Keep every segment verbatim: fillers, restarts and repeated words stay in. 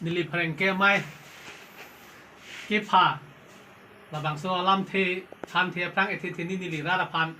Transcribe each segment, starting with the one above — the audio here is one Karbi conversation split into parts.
Neli pherangke amei kepha labangso alamthe, thanthe aphrang ethe theni neli rat aphan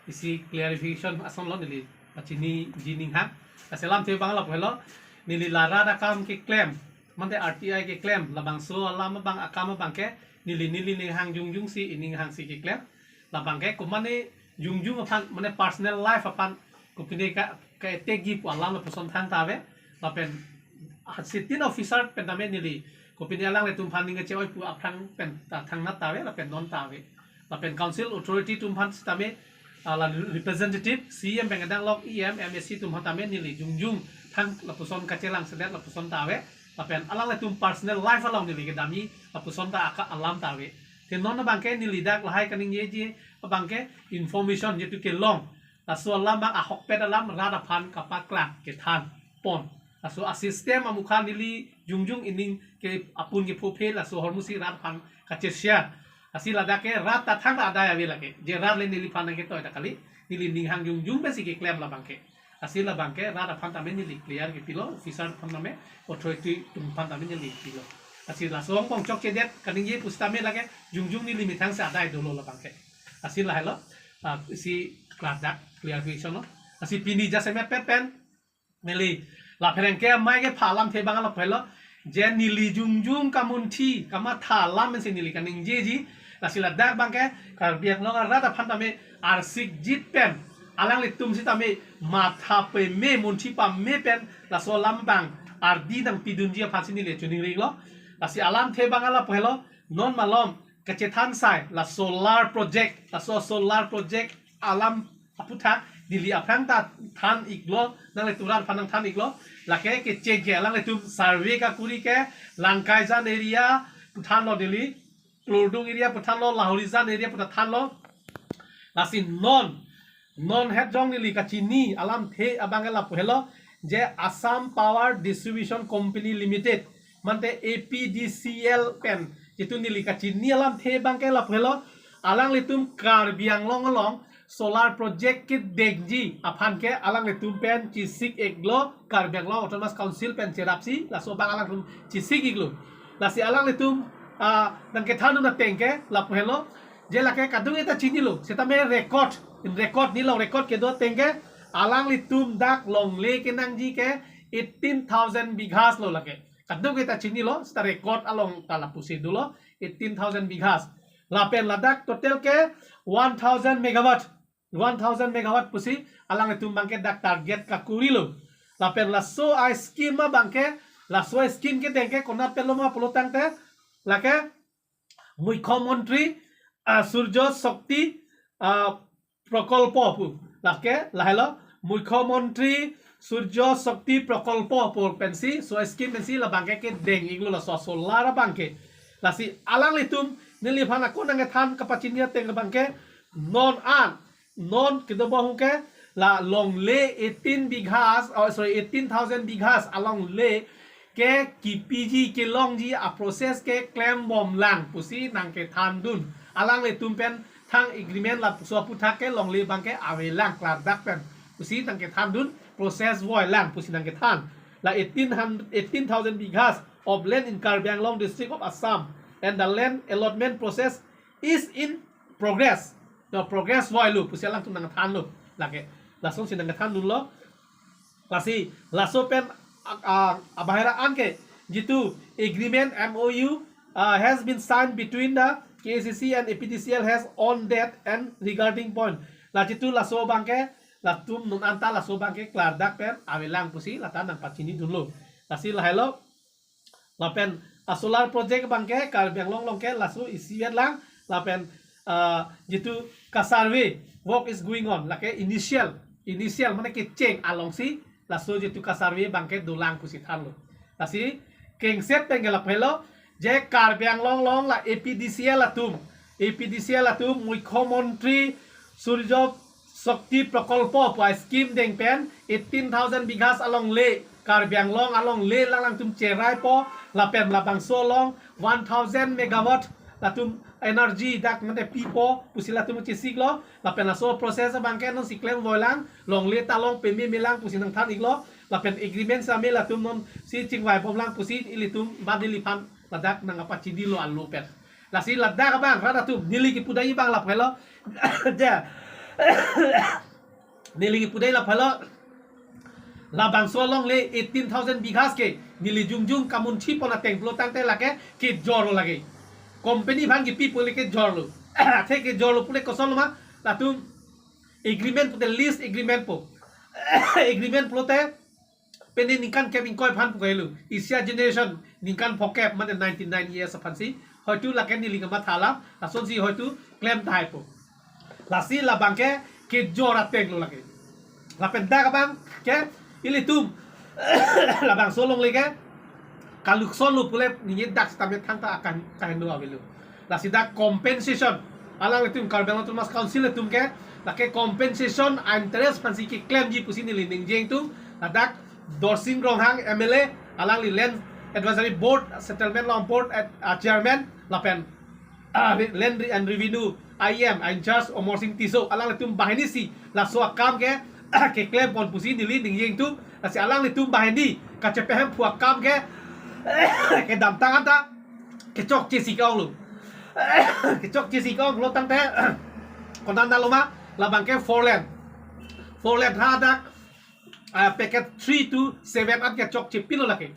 isi clarification asonlo neli pachiniji ninghang. Lasi alamthe abang lapu helo, neli la rat akam keklem, mate R T I keklem, labangso alam abang akam abangke neli neli ninghang jongjongsi, ininghangsi keklem. Labangke komatne jongjong aphan, mane personal life aphan kopine ka, ka-attack ji pu alam lapuson thangta ave. Lapen sitting officer pen tame neli kopine alanglitum aphan ning kache-oi pu aphrang pen ta thangnat ta ave, lapen non ta ave. Lapen council authority atum aphan sitame, ah, la representative, C E M pen kedang lok E M, M A C atum aphan tame neli jongjong thang lapuson kachelang sedet lapuson ta ave. Lapen alanglitum personal life along neli kedamji lapuson ta aka alam ta ave. Te non abangke neli dak lahai kaningjeji abangke information jitu kelong, laso alam abang ahokpet alam rat aphan kapaklang kethan pon. Laso a-system amukha neli jongjong ining ke apun kephophe laso ahormusi rat aphan kache-share. Lasi ladak ke rat ta thangta adai ave lake. Je rat le neliphan nangketoi ta kali. Neli ninghang jongjong pensi keklem labangke. Lasi labangke rat aphan tame neli clear kepilo, officer aphan tame, authority atum aphan tame neli pilo. Lasi laso angbong chokchedet kaningje pusitame lake jongjong neli methang si adai dolo labangke. Lasi lahelo, ah, isi klardak clarification lo. Lasi pini jasemet pet pen neli la pherangke amei kepha alamthe abang lapu helo, je neli jongjong kamunthi kamatha alam pensi neli kaningjeji. Lasi ladak abangke Karbi Anglong arat aphan tame arsikjit pen alanglitum sitame matha peme munthi pame pen laso alam abang ardi nangpidunji aphansi neli choningri lo. Lasi alamthe abang lapu helo, non malom kachethan sai la solar project, laso solar project alam aputhak neli aphrang ta than iklo, nanglitum rat aphan nangthan iklo. Lake kecheng ke alanglitum survey kakuri ke Langkaijan area pu thanlo neli, Klurdung area pu thanlo, Lahorijan area pu ta thanlo. Lasi non, non het jong neli kachini alamthe abangke lapu helo, je Assam Power Distribution Company Limited, mate A P D C L pen, jitu neli kachini alamthe abangke lapu helo, alanglitum Karbi Anglong along solar project kedengji aphan ke alanglitum pen chesik iklo, Karbi Anglong Autonomous Council pen cherapsi, laso abang alanglitum chesik iklo. Lasi alanglitum, ah, nangkethandun ateng ke lapu helo, je lake kadokave ta chinilo, setame record, in record neli along record kedo ateng ke, alanglitum dak longle kenangji ke eighteen thousand bighas lo lake. Kadokave ta chinilo, seta record along ta lapusi dolo, eighteen thousand bighas. Lapen ladak total ke one thousand megawatt, one thousand megawatt pusi alanglitum abangke dak target kakurilo. Lapen laso a-scheme abangke, laso a-scheme kedeng ke konat pen lo ma pulo tangte, lake Mukhyamantri, ah, Surya Shakti, ah, Prakalpa pu. Lake lahelo, Mukhyamantri Surya Shakti Prakalpa pu pensi, so scheme pensi labangke kedeng iklo laso solar abangke. Lasi alanglitum neliphan ako nangkethan kapachini ateng abangke, non an, non kedo abang ke la longle eighteen bighas, oh, sorry, eighteen thousand bighas alongle ke kipiji kelongji a-process ke klembomlang pusi nangkethandun. Alanglitum pen thang agreement laso aputhak ke longle abangke avelang klardak pen pusi nangkethandun, process voilang pusi nangkethan. La eighteen hundred, eighteen thousand bighas of land in Karbi Anglong district of Assam and the land allotment process is in progress. The progress voilo pusi alangtum nangthanlo. Lake lasonsi nangthandunlo. Lasi laso pen a, a, abahera anke jitu agreement, M O U, uh, has been signed between the K A C C and A P D C L has on that and regarding point. La jitu laso abangke latum non anta laso abangke klardak pen avelang pusi lata nangpachinidunlo. Lasi lahelo. Lapen a-solar project abangke Karbi Anglong along ke laso isivet lang, lapen, ah, jitu ka-survey work is going on, lake initial, initial mane kecheng alongsi laso jitu ka-survey abangke dolang pusi thanlo. Lasi kengset pen ke lapu helo, je Karbi Anglong along la A P D C L atum, A P D C L atum Mukhyamantri Surya Shakti Prakalpa pu a-scheme deng pen eighteen thousand bighas alongle, Karbi Anglong alongle alangtum cheraipo, lapen labangso along one thousand megawatt latum energy dak mate pipo pusi latum chesiklo, lapen laso process abangke nonsi klem voilang, longle ta long peme melang pusi nangthan iklo. Lapen agreement same latum non si chingvai bomlang pusi ilitum ba neliphan ladak nangkapachinilo alo pen. Lasi ladak abang rat atum neli kipudai abang lapu helo. Ja. Neli kipudai lapu helo. Labangso alongle eighteen thousand bighas ke neli jongjong kamunchipon ateng pulo tangte lake kejorlo lake. Company aphan kipi pule kejorlo. Athe kejorlo pule kosonlo ma, latum agreement pute lease agreement po. Agreement pulote pini ningkan kep ingkoi aphan pu kailu. Isi a-generation ningkan phokep mane ninety-nine years aphansi. Hoitu lake neli kamatha alam, lasonsi hoitu klem tahai po. Lasi labang ke kejor atenglo lake. Lapen dak abang ke ilitum labangso alongle ke kaluksonlo pule ningje dak sitame thangta akan kahenlo avelo. Lasi dak compensation, alanglitum Karbi Anglong Autonomous Council atum ke lake compensation a-interest aphansi keklemji pusi neli ningje ingtung. Ladak Dorsing Ronghang M L A, alangli Land Advisory Board, Settlement Law Board at, uh, Chairman, lapen, uh, Re-, Land Re-, and Revenue I M, in charge Omor Sing Tisso, alanglitum banghini si laso akam ke keklempon pusi neli ningje ingtung. Lasi alanglitum banghini kachepahemphu akam ke kedamtang anta kechokche si ke-onglo. Kechokche si ke-onglo tangte konat nalo ma, labang ke four lane. Four lane hadak, ah, package three to seven an kechokche pinlo lake.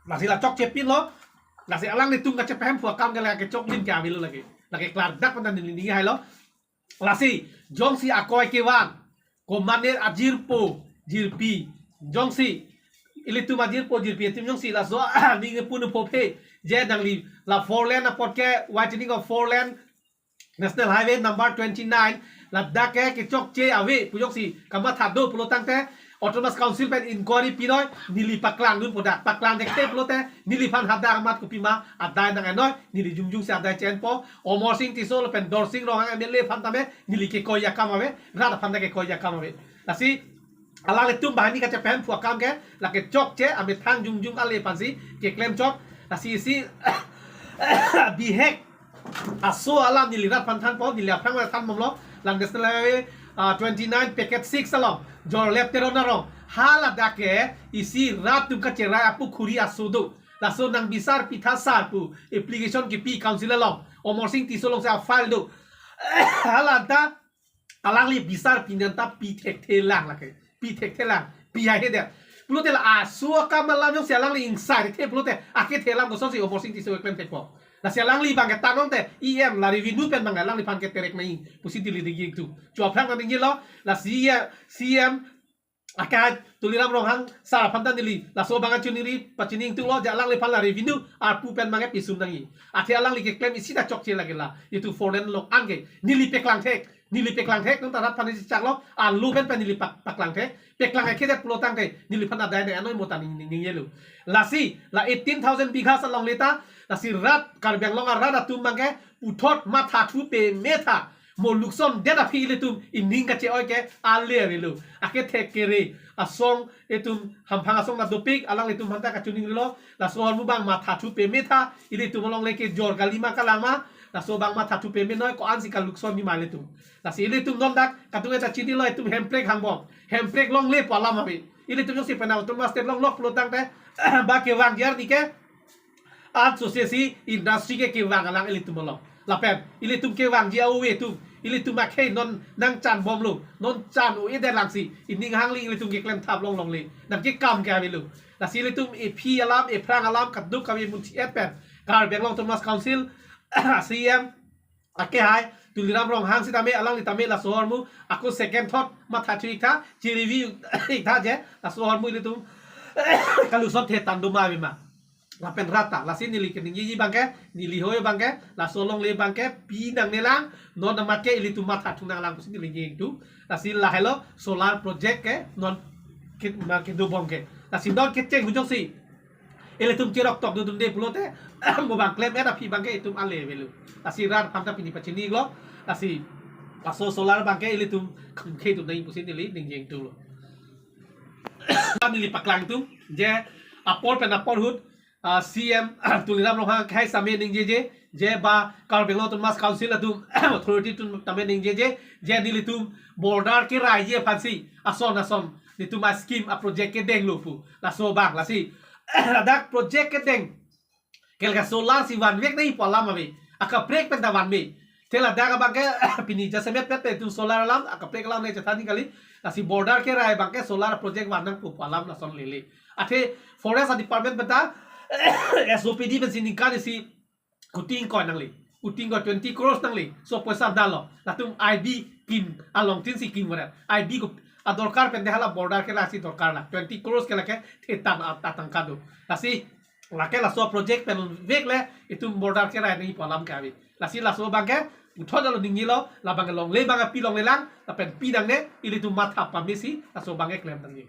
Lasi la chokche pinlo. Lasi alanglitum kachepahemphu akam ke lake choklim ke avelo lake. Lake klardak pen neli ningje hailo. Lasi jongsi akoi kevang, komatne ajirpo jirpi, jongsi ilitum ajirpo jirpi atum jongsi laso aning punu phophe, je nangli la four lane apot ke widening of four lane National Highway number twenty-nine ladak ke kechokche ave pu jongsi kamatha do pulo tangte Autonomous Council pen inquiry pinoi, neli paklangdunpo dak. Paklang thekthe pulote neliphan hadak amat kopima adai nang-enoi, neli jongjong si adai che-enpo. Omor Sing Tisso lapen Dorsing Ronghang M L A aphan tame neli kekoi akam ave, rat aphan ta kekoi akam ave. Lasi alanglitum banghini kachepahemphu akam ke lake chokche, amethang jongjong ale aphansi keklem chot. Lasi isi bihek aso alam neli rat aphan thanpo, neli aphrang rat than bomlo. La National Highway, ah, twenty-nine package six along Jorlep Teron arong, haladak ke isi rat atum kacherai apukhuri aso do. Laso nang bisar pitha sar pu application kipi council along, Omor Sing Tisso alongsi a-file do. Hala anta alangli bisar pinon ta pi thekthe lang lake. Pi thekthe lang. Pi haihe det. Pulote la aso akam alam jongsi alangli ingsai thekthe pulote akethe alam kosonsi Omor Sing Tisso keklem thekpo. Lasi alangli abang ke tanong te E M la revenue pen abang alangliphan keterek nai pusi neli ningje ingtung. Cho aphrang ta ningjelo, la C E M, C E M akai Tuliram Ronghang sar aphan ta neli laso abang kachoningri pachini ingtunglo, je alangliphan la revenue arpu pen abang ke pisum nangji. Athe alangli keklem isi ta chokche lake la. Itum four lane along anke neli peklang thek. Neli peklang thek, non ta rat aphan isi chaklo, alo pen pen neli pak-, paklang thek. Peklang akhei det pulo tangte neliphan adai nang-enoi mo ta ning, ning, ningjelo. Lasi la eighteen thousand bighas alongle ta, lasi rat Karbi Anglong arat atum abang ke puthot mathathu peme tha. Mo lukson det aphi ilitum ining kache-oi ke ale avelo. Akethek kere asong itum hamphang asong na dopik, alanglitum aphan ta kachoningrilo. Laso ahormu abang mathathu peme tha, ilitum alongle kejor kalima kalangma. Laso abang mathathu pemenoi, ko-ansi kaluksonji ma ilitum. Lasi ilitum non dak kadung eta chinilo, itum hemprek hangbom. Hemprek longle pu alam ave. Ilitum jongsi penang Autonomous State longlok pulo tangte ba kevangji arni ke an sose si industry ke kevang alang ilitum along. Lapen ilitum kevangji a-ove atum, ilitum akhei non nangchan bomlo, non chan o-e det langsi ining hangli ilitum keklem thap longlongle. Nangkekam ke avelo. Lasi ilitum ephi alam, ephrang alam kaduk kave munthi-et pen Karbi Anglong Autonomous Council C E M akehai Tuliram Ronghang sitame, alangli tame laso ahormu ako second thought mathathu iktha, chirivi iktha je, laso ahormu ilitum kaluson the tando ma ave ma. Lapen rat ta, lasi neli keningjeji abang ke, neli hoi abang ke, laso alongle abang ke pi nangne lang, non amat ke ilitum mathathu nanglang pusi neli ningje ingtung. Lasi lahelo solar project ke non ke, ma kedo bom ke. Lasi non kecheng hu jongsi ilitum cherok tok dodunde pulote mo abang klem-et aphi abang ke itum ale avelo. Lasi rat aphan ta pini pachini-iklo. Lasi laso solar abang ke ilitum khei tum nai pusi neli ningje ingtunglo. Neli paklang tum je apor pen apor ahut, ah, C E M Tuliram Ronghang akhei same ningjeje, Je ba Karbi Anglong Autonomous Council atum authority atum tame ningjeje, je nelitum border keraiji aphansi ason ason nelitum a-scheme a-project kedenglo pu. Laso abang lasi ladak project kedeng ke lake solar si vanvek nangji pu alam ave. Akaprek pen ta vanve. Te ladak abang ke pini jasemet pet pen itum solar alam, akaprek alam le chethan kali. Lasi border kerai abang ke solar project van nangpo pu alam lason lele. Athe forest department pen ta S O P D pensi ningkan isi kuti ingkoi nangle. Kuti ingkoi twenty crores nangle. So poisa dalo. Latum I B kim along tin si kim varet. I B ko adorkar pen de hala border keraisi dorkar la. Twenty crores ke lake thetan a-, atangka do. Lasi lake laso project pen vek le itum border kerai nangji pu alam ke ave. Lasi laso abang ke puthot alo ningjelo, labang ke longle abang ke pi longlelang, lapen pi nangne, ilitum matha pamesi laso abang ke klem nangne.